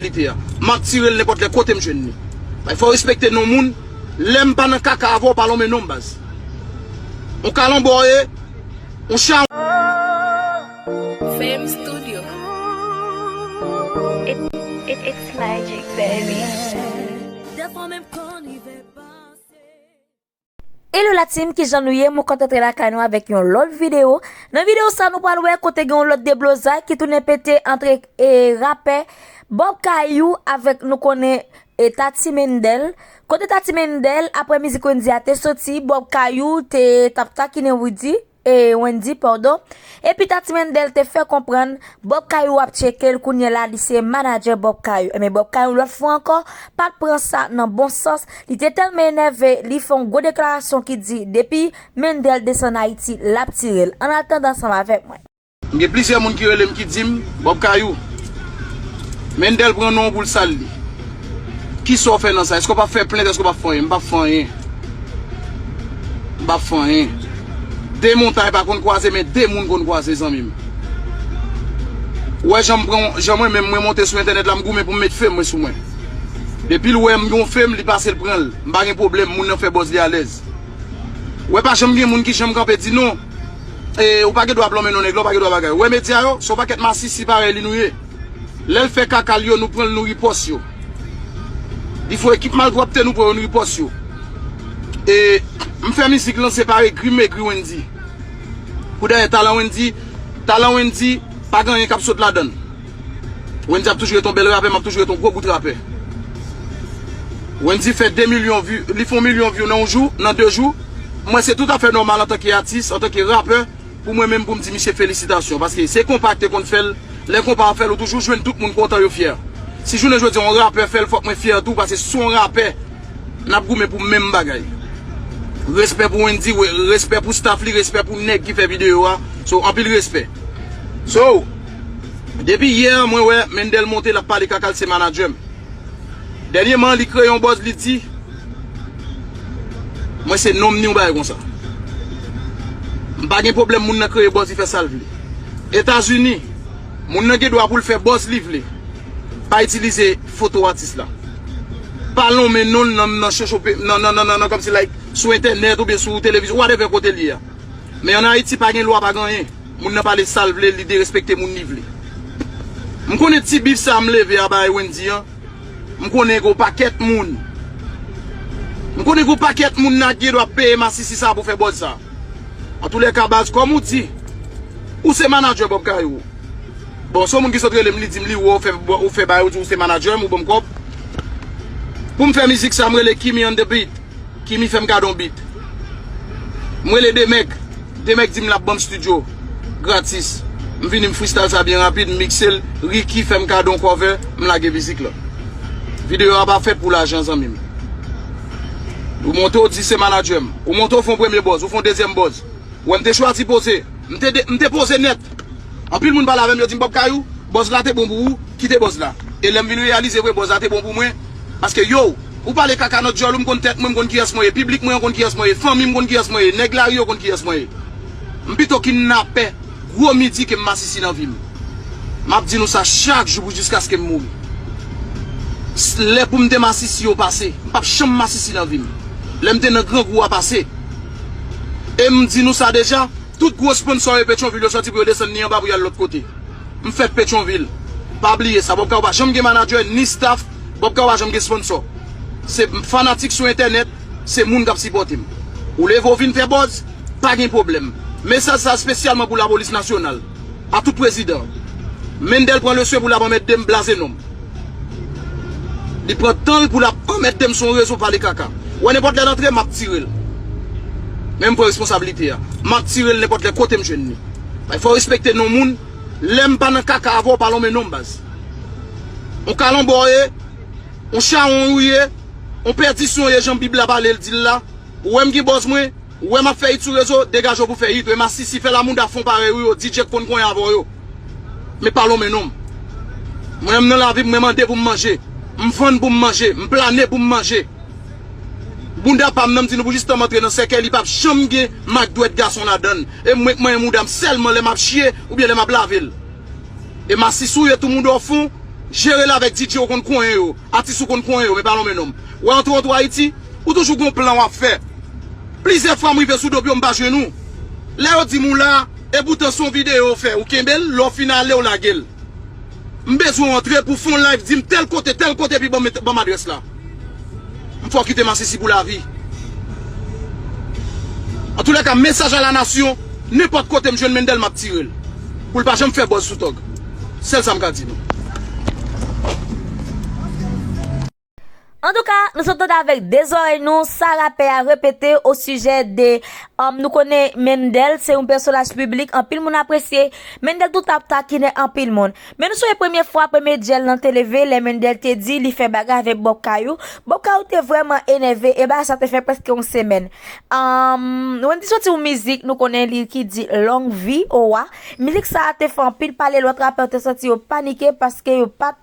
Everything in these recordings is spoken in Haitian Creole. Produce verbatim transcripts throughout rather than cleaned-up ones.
Lite a. M ap tire l nenpòt lè kote m jwenn li. Bay fò respekte non moun. Lè m pa nan kaka avè w, pa lonmen non m baz. On kalanbò w ye, on cha. Fame Studio. It, it, it's magic, baby. Dèfwa menm kò n rive panse. Hello la team, kijan nou ye? Mwen kontan antre lakay nou avèk yon lòt videyo. Nan videyo sa nou pral wè kote gen yon lòt deblozay ki tounen pete antre e, rapè Bob Kayou avèk nou konnen e, Tati Mendel. Kote Tati Mendel, apre mizik Wendy a te soti, Bob Kayou te t ap takinen Widy, e, Wendy, pardon. Epi Tati Mendel te fè konprann Bob Kayou ap tcheke l kounye la li se manadjè Bob Kayou. Ebyen Bob Kayou lòt fwa ankò pa t pran sa nan bon sans. Li te tèlman enève, li fè yon gwo deklarasyon ki di depi Mendel desann Ayiti, l ap tire l. Ann al tande ansanm avèk mwen. M gen plizyè moun ki rele m ki di m, Bob Kayou, Mendel pran non w pou l sal li. Kisa w fè nan sa? Èske w p ap fè plent? Èske w p ap fè anyen? M p ap fè anyen. M p ap fè anyen. De montay pa konn kwaze, men de moun konn kwaze, zanmi m. Ou wè jan m pran, jan mwen menm mwen monte sou entènèt la, m goumen pou m met fame mwen sou mwen. Depi l wè m gen yon fame, li pase l pran l. M pa gen pwoblèm, moun nan fè buzz li alèz. Ou wè pa janm gen moun ki janm kanpe di non. E, ou pa gen dwa ap lonmen non nèg la, ou pa gen dwa bagay. Ou wè medya yo, se yon pakèt masisi parèy li nou ye. Lè l fè kaka l yo, nou pran l, nou ripòs yo. Li fò ekip malpwòpte nou pran yo, nou ripòs yo. E, m fè mizik lan separe egri m egri Wendy. Pou dayè talan Wendy, talan Wendy, pa gen anyen k ap sot ladan l. Wendy ap toujou ret yon bèl rapè, m ap toujou ret yon gwo bout rapè. Wendy fè de milyon view, li fè yon milyon view nan yon jou, nan de jou. Mwen se tout afè nòmal antanke atis, antanke rapè, pou mwen menm pou m di misye felisitasyon. Paske se konpa k te konn fè l, lè konpa ap fè l, ou toujou jwenn tout moun kontan yo fyè. Si jounen jodi a yon rapè fè l, fòk mwen fyè tou, paske se yon rapè. N ap goumen pou menm bagay. Respè pou Wendy, respè pou staff li, respè pou nèg ki fè videyo a. So, anpil respè. So, depi yè mwen wè Mendel monte l ap pale kaka l se manadjè m. Dènyèman li kreye yon buzz li di mwen se non m ni yon bagay konsa. M pa gen pwoblèm moun nan kreye buzz li fè sa l vle. Etazini, moun nan gen dwa pou l fè buzz li vle. Pa itilize foto atis la. Pa lonmen non l nan nan chochope nan nan nan nan nan kòmsi like sou entènèt oubyen sou televizyon whatever kote l ye a. Men ann Ayiti pa gen lwa pa gen anyen. Moun nan pale sa l vle, li derespekte moun li vle. M konnen ti bif sa m leve a bay Wendy an. M konnen gen yon pakèt moun. M konnen gen yon pakèt moun nan ki gen dwa peye masisi sa pou fè buzz sa. Antoulèka baz kòm ou di, ou se manadjè Bob Kayou. Bon, se yon moun ki sot rele m, li di m li wè w fè, w fè bagay, ou di w se manadjè m, ou ban m kòb. Pou m fè mizik sa, m rele Kimi on the beat. Kimi fè m kado yon beat. M rele Demèg. Demèg di m l ap ban m studio gratis. M vini m freestyle sa byen rapid, m mikse l. Ricky fè m kado yon cover, m lage mizik la. Videyo a pa fèt pou lajan, zanmi m. Ou monte w di se manadjè m. Ou monte w fè yon premye buzz, ou fè yon dezyèm buzz. Wè m te chwazi poze. M te, de- m te poze nèt. Anpil moun pale avè m, yo di m Bob Kayou, buzz la te bon pou ou, kite buzz la. E lè m vin reyalize vre buzz la te bon pou mwen, paske yo, ou pale kaka nan djòl ou, m konn tèt mwen, m konn kiyès mwen ye, piblik mwen an konn kiyès mwen ye, fanmi m konn kiyès mwen ye, nèg lari yo konn kiyès mwen ye. M pito kidnapè gwo midi ke m masisi nan vi m. M ap di nou sa chak jou pou jiskaske m mouri. S- Lè pou m te masisi yo pase, m p ap janm masisi nan vi m. Lè m te nan grangou a pase. E m di nou sa deja, tout gwo sponsò yo Petyonvil yo sòti pou yo desann ni anba pou y al lòt kote. M fèt Petyonvil. Pa bliye sa, Bob Kayou pa janm gen manadjè, ni staff, Bob Kayou pa janm gen sponsò. Se fanatik sou entènèt, se moun k ap sipòte m. Ou leve w vin fè buzz, pa gen pwoblèm. Mesaj sa espesyalman pou lapolis nasyonal, a tout prezidan. Mendel pran leswen pou l ap anmède m, blaze non m. Li pran tan l pou l ap anmède m sou yon rezo pale kaka. Ou wè nenpòt lè l antre, m ap tire l. Men m pran responsablite a. M ap tire l nenpòt lè kote m jwenn li. Bay fò respekte non moun. Lè m pa nan kaka avè w, pa lonmen non m baz. On kalanbò w ye, on chawony ou ye, on pèdisyon w ye jan Bib la pale l di l la. Ou wè m gen buzz mwen, ou wè m ap fè hit sou rezo, degaje w pou fè hit. Ou e masisi fè lamouda fon parèy ou yo, DJ k konn konyen avè w yo. Men pa lonmen non m. Mwen menm nan lavi m, mwen mande pou m manje. M vann pou m manje, m plane pou m manje. Bounda pa m nan m di nou pou jistan m antre nan sèkèy, li p ap janm gen mak dwèt gason ladan l. E mwen k manyen mouda m sèlman lè m ap chiye oubyen lè m ap lave l. E masisi w ye tou mouda w fon, Jere l avèk D J ou konn konyen yo, atis ou konn konyen yo, men pa lonmen non m. Ou antre, antre Ayiti, ou toujou gon plan w ap fè. Plizyè fwa m rive sou do pye w, m pa jwenn ou. Lè yo di m ou la, epoutan se yon videyo w fè, ou kenbe l, lè w fin ale, w lage l. M bezwen w antre pou w fè yon live, di m tèl kote, tèl kote, epi ban m, ban m adrès la. M fè w kite masisi pou lavi. Antoulèka, mesaj a la nasyon, nenpòt kote m jwenn Mendel, m ap tire l. Pou l pa janm fè buzz sou Tòg. Sèl sa m ka di nou. Antouka, nou sot tande avèk de zòrèy nou sa rapè a repete o sijè de, um, nou konnen Mendel se yon pèsonaj piblik anpil moun apresye. Mendel tou t ap takinen anpil moun. Men nou sonje premye fwa premye dyèl lan te leve lè Mendel te di li fè bagay avèk Bob Kayou. Bob Kayou te vrèman enève e bagay sa te fè prèske yon semèn. Um, Wendyy soti yon mizik nou konnen li ki di Long Vi Owa. Mizik sa a te fè anpil pale, lòt rapè te santi yo panike paske yo pa t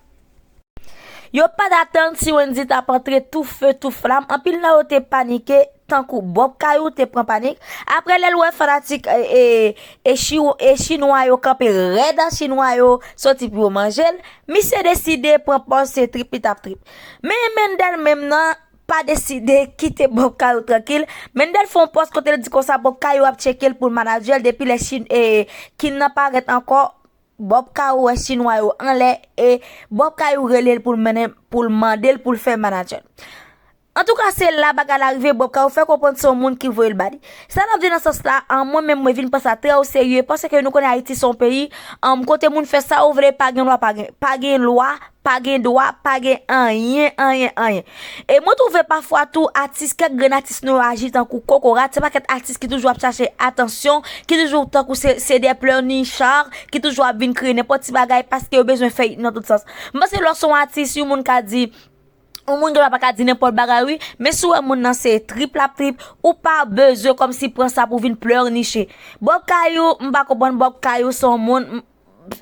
Yo pa t atann si Wendyy t ap antre tou fe tou flam. Anpil nan yo te panike, tankou Bob Kayou te pran panik. Apre lè l wè fanatik e, e, e, chi, e chinwa yo kanpe rèd, chinwa yo soti pou yo manje l, misye deside pran pòz se trip li t ap trip. Men Mendel menm nan pa deside kite Bob Kayou trankil. Mendel fè yon pòz kote l di konsa Bob Kayou ap tcheke l pou l manadjè l depi lè Chin, e, Kin nan parèt ankò. Bob Kayou wè chinwa yo anlè e Bob Kayou rele l pou l mennen, pou l mande l pou l fè manadjè l. Antouka, se la bagay la rive, Bob Kayou fè konprann se yon moun ki voye l ba li. Sa n ap di nan sans la, an mwen menm mwen vin pran sa trè o serye, paske nou konnen Ayiti se yon peyi, um, kote moun fè sa yo vle, pa gen lwa, pa gen, pa gen lwa, pa gen dwa, pa gen anyen, anyen, anyen. E mwen twouve pafwa tou, atis, kèk grenn atis nou yo aji tankou kokorat, se pa kèk atis ki toujou ap chache atansyon, ki toujou tankou se, se de pleurnichard, ki toujou ap vin kreye nenpòt ti bagay paske yo bezwen fè it nan tout sans. M panse lè w se yon atis, yon moun ka di, yon moun gen dwa pa ka di nenpòt bagay wi, men si w wè moun nan se trip l ap trip, ou pa bezwen kòmsi pran sa pou vin pleurniche. Bob Kayou, m pa konprann Bob Kayou se yon moun, m,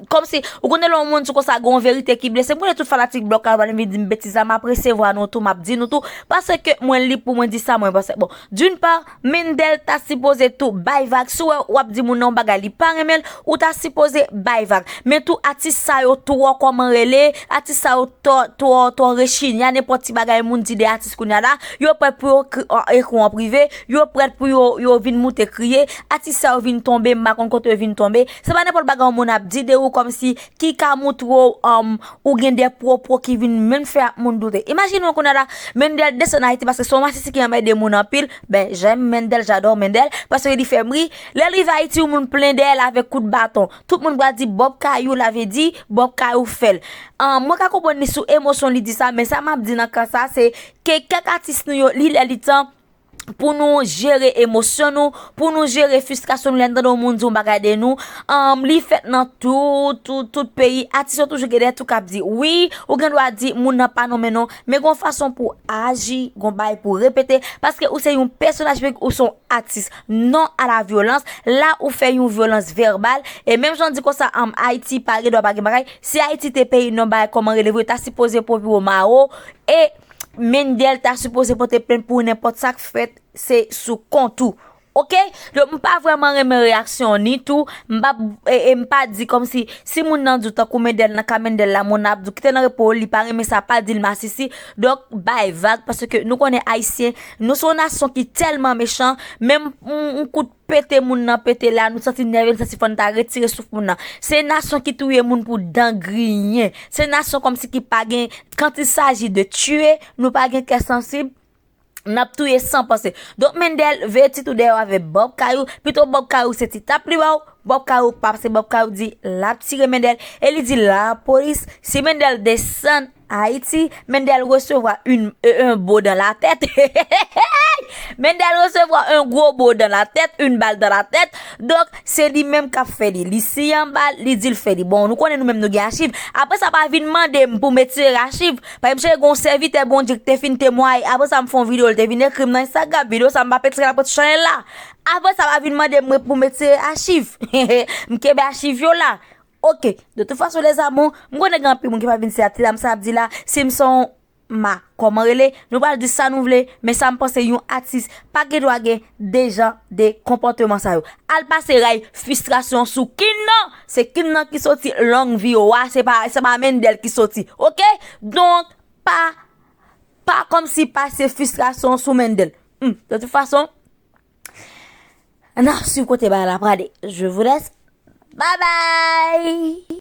kòmsi, ou konnen lè yon moun di konsa gen yon verite ki blese, m konnen tout fanatik Bob Kayou pral vin di m betiz la, m ap resevwa nou tou, m ap di nou tou, paske mwen lib pou mwen di sa mwen panse. Bon, d'une part, Mendel ta sipoze tou bay vag. Si w wè w ap di moun nan yon bagay li pa renmen l, ou ta sipoze bay vag. Men tou atis sa yo twò kòman rele, atis sa yo twò, twò, twò rechini a nenpòt ti bagay moun di de atis kounye a la, yo prèt pou yo kri, an, ekri w an prive, yo prèt pou yo, yo vin moute kriye, atis sa yo vin tonbe, m pa konn kote yo vin tonbe. Se pa nenpòt bagay yon moun ap di de ou kòmsi ki ka moutre w, um, ou gen de pwopo ki vin menm fè ap moun doute. Imajine w kounye a la, Mendel desann Ayiti paske se yon masisi ki anmède moun anpil. Ben, j'aime Mendel, j'adore Mendel, paske li fè m ri. Lè l rive Ayiti, yon moun plen dèyè l avèk kout baton. Tout moun pral di Bob Kayou, la vle di Bob Kayou fè l. Um, mwen ka konprann li sou emosyon li di sa, men sa m ap di nan ka sa, se ke kèk atis nou yo, li lè li tan, pou nou jere emosyon nou, pou nou jere fristrasyon nou lè n tande yon moun di yon bagay de nou. Anm, li fèt nan tout, tout, tout peyi. Atis yo toujou gen de twoup k ap di wi, ou gen dwa di moun nan pa nonmen non, men gon fason pou aji, gon bagay pou repete, paske ou se yon pèsonaj piblik, ou se yon atis. Non à la violence, la ou fè yon vyolans vèbal, e menm jan di konsa, anm, Ayiti pa gen dwa pa gen bagay, si Ayiti te peyi non bagay kòman rele vre, ta sipoze pwopi w mawo, e Mendel ta sipoze pote plent pou nenpòt sa k fèt, se sou kont ou. Oke? Donk, m pa vrèman renmen reyaksyon w ni tou. M pa, e, e m pa di kòmsi, si moun nan di w tankou Mendel nan ka Mendel la, moun nan ap di w kite nan repo, li pa renmen sa, pa di l masisi. Donk, bay vag, paske nou konnen Ayisyen, nou se yon nasyon ki tèlman mechan, menm yon, yon kout pete moun nan pete la, nou santi nève, nou santi fò n ta retire souf moun nan. Se nasyon ki touye moun pou dan griyen. Se nasyon kòmsi ki pa gen, quand il s'agit de tuer, nou pa gen kè sansib, n ap touye san panse. Donk, Mendel, veye ti tou dèyè w avèk Bob Kayou, pito Bob Kayou se ti tap li ba w, Bob Kayou pa pase, Bob Kayou di l ap tire Mendel, e li di lapolis, si Mendel desann Ayiti, Mendel resevwa un, e, un bo dan la tèt. Mendel resevwa un gwo bo dan la tèt, une balle dans la tête. Donk, se li menm k ap fè li. Li siyen anba l, li di l fè li. Bon, nou konnen nou menm nou gen achiv. Apre sa, pa vin mande m pou m retire achiv. Pa egzanp, gen yon sèvitè Bondye ki te fin temwaye. Apre sa, m fè yon videyo, li te vin ekri m nan Instagram. Videyo sa, m p ap retire l, ap ret chanèl la. Apre sa, pa vin mande m pou m retire achiv. M kenbe achiv yo la. Oke, de tout fason, les amours, m konnen gen anpil moun ki pa vin si atè la, m sa ap di la, si m se yon ma kòman rele, nou pral di sa nou vle, men sa m panse yon atis pa gen dwa gen de jan de konpòteman sa yo. Al pase ray fristrasyon sou Kin nan, se Kin nan ki soti long vi yo a, se pa, se pa Mendel ki soti, oke? Donk, pa, pa kòmsi pase fristrasyon sou Mendel. Hmm, de tout fason, n ap swiv kote bagay la prale. Je vous laisse. Bye bye!